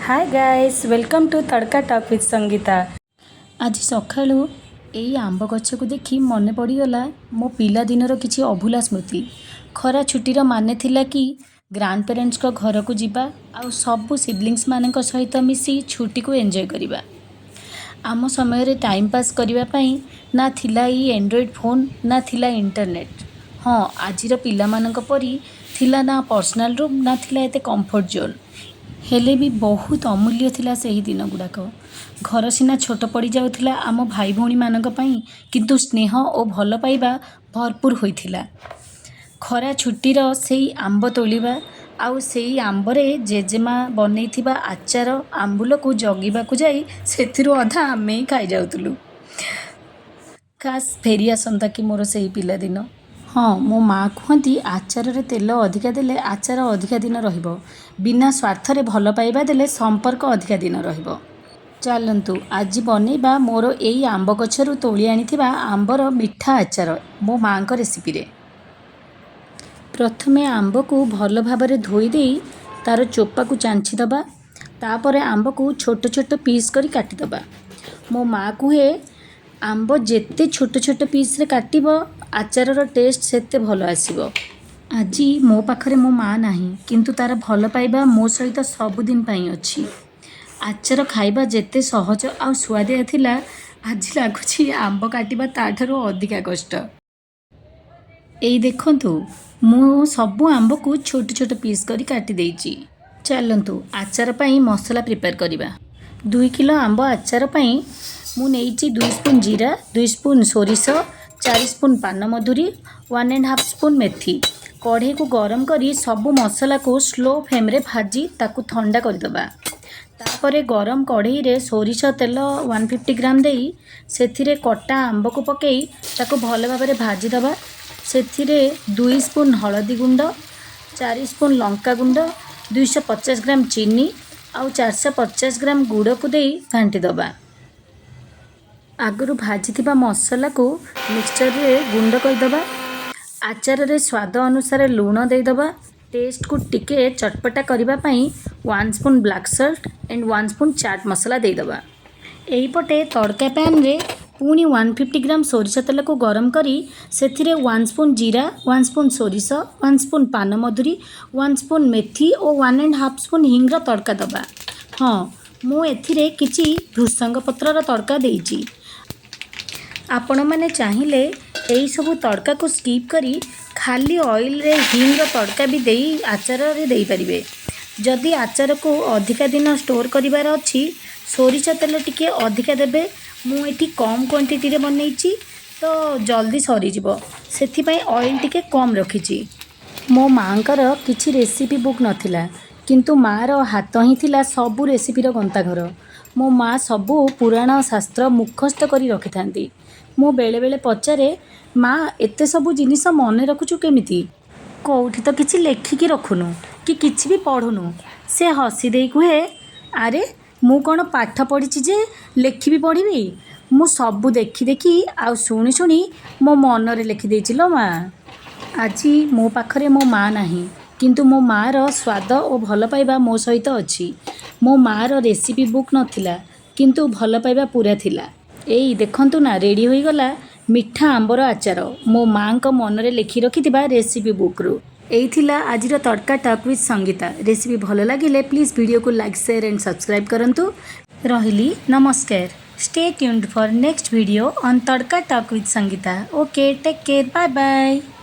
Hi guys, welcome to Tadka Talk with Sangeeta. ଆଜି ସକାଳୁ ଏଇ ଆମ୍ବ ଗଛକୁ ଦେଖି ମନେ ପଡ଼ିଗଲା ମୋ ପିଲାଦିନର କିଛି ଅଭୁଲା ସ୍ମୃତି। ଖରା ଛୁଟିର ମାନେ ଥିଲା କି ଗ୍ରାଣ୍ଡ ପ୍ୟାରେଣ୍ଟସ୍ଙ୍କ ଘରକୁ ଯିବା ଆଉ ସବୁ ସିବଲିଙ୍ଗସମାନଙ୍କ ସହିତ ମିଶି ଛୁଟିକୁ ଏନ୍ଜୟ କରିବା। ଆମ ସମୟରେ ଟାଇମ୍ ପାସ୍ କରିବା ପାଇଁ ନା ଥିଲା ଏଇ ଆଣ୍ଡ୍ରଏଡ଼୍ ଫୋନ୍, ନା ଥିଲା ଇଣ୍ଟରନେଟ୍। ହଁ, ଆଜିର ପିଲାମାନଙ୍କ ପରି ଥିଲା ନା ପର୍ସନାଲ୍ ରୁମ୍, ନା ଥିଲା ଏତେ କମ୍ଫର୍ଟ ଜୋନ୍। ହେଲେ ବି ବହୁତ ଅମୂଲ୍ୟ ଥିଲା ସେହି ଦିନ ଗୁଡ଼ାକ। ଘର ସିନା ଛୋଟ ପଡ଼ିଯାଉଥିଲା ଆମ ଭାଇ ଭଉଣୀମାନଙ୍କ ପାଇଁ, କିନ୍ତୁ ସ୍ନେହ ଓ ଭଲ ପାଇବା ଭରପୁର ହୋଇଥିଲା। ଖରା ଛୁଟିର ସେଇ ଆମ୍ବ ତୋଳିବା ଆଉ ସେଇ ଆମ୍ବରେ ଜେଜେମା ବନେଇଥିବା ଆଚାର ଆମ୍ବୁଲକୁ ଜଗିବାକୁ ଯାଇ ସେଥିରୁ ଅଧା ଆମେ ହିଁ ଖାଇଯାଉଥିଲୁ। କାସ୍ ଫେରି ଆସନ୍ତା କି ମୋର ସେଇ ପିଲାଦିନ! ହଁ, ମୋ ମା କୁହନ୍ତି, ଆଚାରରେ ତେଲ ଅଧିକା ଦେଲେ ଆଚାର ଅଧିକା ଦିନ ରହିବ। ବିନା ସ୍ୱାର୍ଥରେ ଭଲ ପାଇବା ଦେଲେ ସମ୍ପର୍କ ଅଧିକା ଦିନ ରହିବ। ଚାଲନ୍ତୁ, ଆଜି ବନେଇବା ମୋର ଏଇ ଆମ୍ବ ଗଛରୁ ତୋଳି ଆଣିଥିବା ଆମ୍ବର ମିଠା ଆଚାର ମୋ ମାଆଙ୍କ ରେସିପିରେ। ପ୍ରଥମେ ଆମ୍ବକୁ ଭଲ ଭାବରେ ଧୋଇ ଦେଇ ତାର ଚୋପାକୁ ଚାଞ୍ଚି ଦେବା। ତାପରେ ଆମ୍ବକୁ ଛୋଟ ଛୋଟ ପିସ୍ କରି କାଟିଦେବା। ମୋ ମା କୁହେ, ଆମ୍ବ ଯେତେ ଛୋଟ ଛୋଟ ପିସ୍ରେ କାଟିବ, ଆଚାରର ଟେଷ୍ଟ ସେତେ ଭଲ ଆସିବ। ଆଜି ମୋ ପାଖରେ ମୋ ମା ନାହିଁ, କିନ୍ତୁ ତାର ଭଲ ପାଇବା ମୋ ସହିତ ସବୁଦିନ ପାଇଁ ଅଛି। ଆଚାର ଖାଇବା ଯେତେ ସହଜ ଆଉ ସୁଆଦିଆ ଥିଲା, ଆଜି ଲାଗୁଛି ଆମ୍ବ କାଟିବା ତାଠାରୁ ଅଧିକା କଷ୍ଟ। ଏଇ ଦେଖନ୍ତୁ, ମୁଁ ସବୁ ଆମ୍ବକୁ ଛୋଟ ଛୋଟ ପିସ୍ କରି କାଟି ଦେଇଛି। ଚାଲନ୍ତୁ, ଆଚାର ପାଇଁ ମସଲା ପ୍ରିପେୟାର କରିବା। 2 କିଲୋ ଆମ୍ବ ଆଚାର ପାଇଁ ମୁଁ ନେଇଛି 2 ସ୍ପୁନ୍ ଜିରା, 2 ସ୍ପୁନ୍ ସୋରିଷ, 4 ସ୍ପୁନ୍ ପାନମଧୁରୀ, 1.5 ସ୍ପୁନ୍ ମେଥି। କଢ଼େଇକୁ ଗରମ କରି ସବୁ ମସଲାକୁ ସ୍ଲୋ ଫ୍ଲେମ୍ରେ ଭାଜି ତାକୁ ଥଣ୍ଡା କରିଦେବା। ତାପରେ ଗରମ କଢ଼େଇରେ ସୋରିଷ ତେଲ 150 ଗ୍ରାମ ଦେଇ ସେଥିରେ କଟା ଆମ୍ବକୁ ପକାଇ ତାକୁ ଭଲ ଭାବରେ ଭାଜିଦେବା। ସେଥିରେ 2 ସ୍ପୁନ୍ ହଳଦୀ ଗୁଣ୍ଡ, 4 ସ୍ପୁନ୍ ଲଙ୍କା ଗୁଣ୍ଡ, 250 ଗ୍ରାମ ଚିନି ଆଉ 450 ଗ୍ରାମ ଗୁଡ଼କୁ ଦେଇ ଘାଣ୍ଟି ଦେବା। ଆଗରୁ ଭାଜିଥିବା ମସଲାକୁ ମିକ୍ସଚରରେ ଗୁଣ୍ଡ କରିଦେବା। ଆଚାରରେ ସ୍ୱାଦ ଅନୁସାରେ ଲୁଣ ଦେଇଦେବା। ଟେଷ୍ଟକୁ ଟିକେ ଚଟପଟା କରିବା ପାଇଁ 1 spoon black salt and 1 spoon chaat masala ଦେଇଦେବା। ଏଇପଟେ ତଡ଼କା ପ୍ୟାନ୍ରେ ପୁଣି 150 ଗ୍ରାମ ସୋରିଷ ତେଲକୁ ଗରମ କରି ସେଥିରେ 1 ସ୍ପୁନ୍ ଜିରା, 1 ସ୍ପୁନ୍ ସୋରିଷ, 1 ସ୍ପୁନ୍ ପାନମଧୁରୀ, 1 ସ୍ପୁନ୍ ମେଥି ଓ 1.5 ସ୍ପୁନ୍ ହିଙ୍ଗର ତଡ଼କା ଦେବା। ହଁ, ମୁଁ ଏଥିରେ କିଛି ଭୃସଙ୍ଗ ପତ୍ରର ତଡ଼କା ଦେଇଛି। ଆପଣମାନେ ଚାହିଁଲେ ଏଇସବୁ ତଡ଼କାକୁ ସ୍କିପ୍ କରି ଖାଲି ଅଏଲରେ ହିଙ୍ଗର ତଡ଼କା ବି ଦେଇ ଆଚାରରେ ଦେଇପାରିବେ। ଯଦି ଆଚାରକୁ ଅଧିକା ଦିନ ଷ୍ଟୋର୍ କରିବାର ଅଛି, ସୋରିଷ ତେଲ ଟିକେ ଅଧିକା ଦେବେ। ମୁଁ ଏଠି କମ୍ କ୍ୱାଣ୍ଟିଟିରେ ବନେଇଛି ତ ଜଲ୍ଦି ସରିଯିବ, ସେଥିପାଇଁ ଅଏଲ୍ ଟିକେ କମ୍ ରଖିଛି। ମୋ ମାଆଙ୍କର କିଛି ରେସିପି ବୁକ୍ ନଥିଲା, କିନ୍ତୁ ମାଆର ହାତ ହିଁ ଥିଲା ସବୁ ରେସିପିର ଗନ୍ତାଘର। ମୋ ମା ସବୁ ପୁରାଣ ଶାସ୍ତ୍ର ମୁଖସ୍ଥ କରି ରଖିଥାନ୍ତି। ମୁଁ ବେଳେବେଳେ ପଚାରେ, "ମା, ଏତେ ସବୁ ଜିନିଷ ମନେ ରଖୁଛୁ କେମିତି? କେଉଁଠି ତ କିଛି ଲେଖିକି ରଖୁନୁ କି କିଛି ବି ପଢ଼ୁନୁ?" ସେ ହସି ଦେଇ କୁହେ, "ଆରେ, ମୁଁ କ'ଣ ପାଠ ପଢ଼ିଛି ଯେ ଲେଖିବି ପଢ଼ିବି? ମୁଁ ସବୁ ଦେଖି ଦେଖି ଆଉ ଶୁଣି ଶୁଣି ମୋ ମନରେ ଲେଖିଦେଇଛି ଲୋ ମା।" ଆଜି ମୋ ପାଖରେ ମୋ ମା ନାହିଁ, କିନ୍ତୁ ମୋ ମାଆର ସ୍ୱାଦ ଓ ଭଲ ପାଇବା ମୋ ସହିତ ଅଛି। ମୋ ମାଆର ରେସିପି ବୁକ୍ ନଥିଲା, କିନ୍ତୁ ଭଲ ପାଇବା ପୂରା ଥିଲା। ଏଇ ଦେଖନ୍ତୁ ନା, ରେଡ଼ି ହୋଇଗଲା ମିଠା ଆମ୍ବର ଆଚାର ମୋ ମାଆଙ୍କ ମନରେ ଲେଖି ରଖିଥିବା ରେସିପି ବୁକ୍ରୁ। ଏଇ ଥିଲା ଆଜିର tadka talk with Sangeeta. Recipe ଭଲ ଲାଗିଲେ ପ୍ଲିଜ୍ ଭିଡ଼ିଓକୁ ଲାଇକ୍, ସେୟାର ଆଣ୍ଡ ସବସ୍କ୍ରାଇବ୍ କରନ୍ତୁ। ରହିଲି, ନମସ୍କାର। Stay tuned for next video on Tadka Talk with Sangeeta. Okay, take care, bye bye.